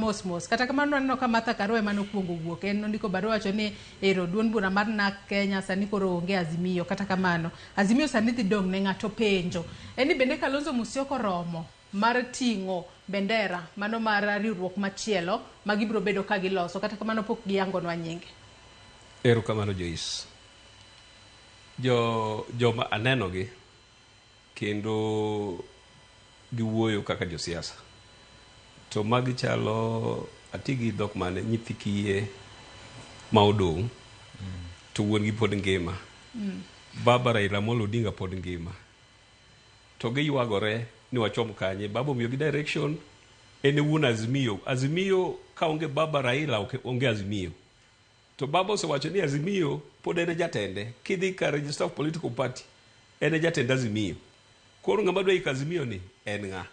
mos mos. Kata kamano waneno ka Martha Karua ema nokwongo wuok. En nondiko barua wacho ni ero duond bura mar NARC Kenya sani koro onge Azimio. Kata kamano, Azimio sani dhi dong' ne ng'ato penjo. En ni bende Kalonzo Musyoka oromo mar ting'o bendera mano mar riwruok machielo ma gibiro bedo ka giloso. Kata kamano pok giyangonwa nyinge. Erokamano Joyce. Jo joma anenogi kendo giwuoyo kaka josiasa. To magi chalo ati gi dhok mane nyithi kiye ma odong' to wuon gi pod ngima. Baba Raila Amolo Odinga pod ngima. To giywagore ni wachom kanye. Baba omiyogi direction en e wuon Azimio. Azimio ka onge Baba Raila ok onge Azimio. To Baba osewacho ni Azimio pod en e jatende. Kidhi ka register of political party, en e jatend Azimio. Koro ng'ama dwa iko Azimio ni en ng'a?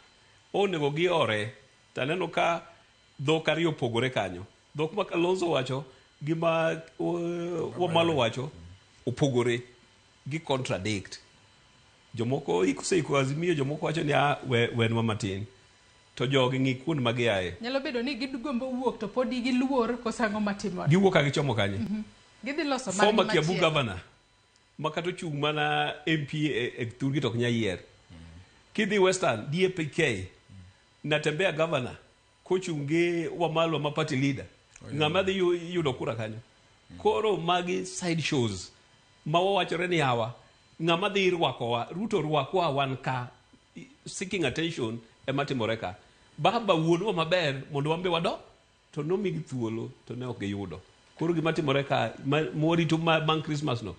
Onego giore. To aneno ka dhok ariyo opogore kanyo. Dhok ma Kalonzo wacho gi ma Wamalwa wacho opogore. Gi contradict. Jomoko oseiko Azimio, jomoko wacho ni ah, we, wenwa matin. To jogi ng'i kuond ma giaye. Nyalo bedo ni gigombo wuok to podi giluor koso ang'o matimore. Giwuok ka gichomo kanye? Gidhi loso margi Former Kiambu machielo. governor ma kata ochung' mana MP e, e thurgi to ok nyal yier. Kidhi Western, DAPK, Natembeya governor kochung' gi Wamalwa ma party leader. Ng'ama dhi yudo kura kanyo? Koro magi side shows ma wawachore ni yawa ng'ama dhi rwakowa Ruto rwakwa wan ka seeking attention ema timore ka. Baba wuonwa maber mondo wan be wado to nomigi thuolo to ne ok giyudo. Koro gima timore ka mwarito ma, bang' Christmas no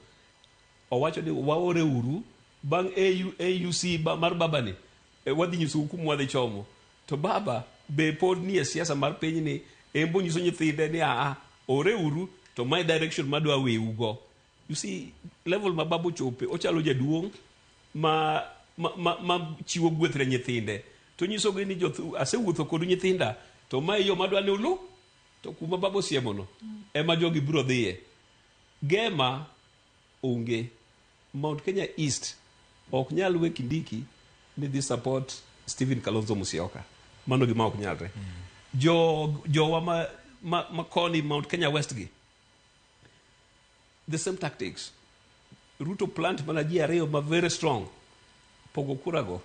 owacho ni waore uru bang' AU, AUC ba, mar baba ni e, wadhi nyisou kuma wadhi chomo to baba be pod nie siasa mar pinyni en bo nyiso nyithinde ni aa ore uru to my direction madwa weugo. You see level ma baba ochope ochalo jaduong' ma, ma, ma, ma chiwo gweth ne nyithinde to nyisogi ni joth, asewuotho kodu nyithinda to mae yo madwa ni ulu to kuma baba osiemono ema jogi biro dhiye. Gema onge. Mount Kenya East ok nyal we Kindiki ni dhi support Stephen Kalonzo Musyoka. Mano gima ok nyalre. Jo jowa ma, ma, ma koni Mount Kenya West gi the same tactics. Ruto plant mana ji ariyo ma very strong pogo kura go.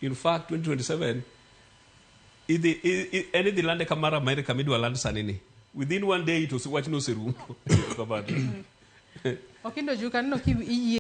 In fact 2027 idhi en idhi lande kamar America midwa land sani ni. Within one day to wachno oserumo. Kamano. Okindo Juka aneno ki iyie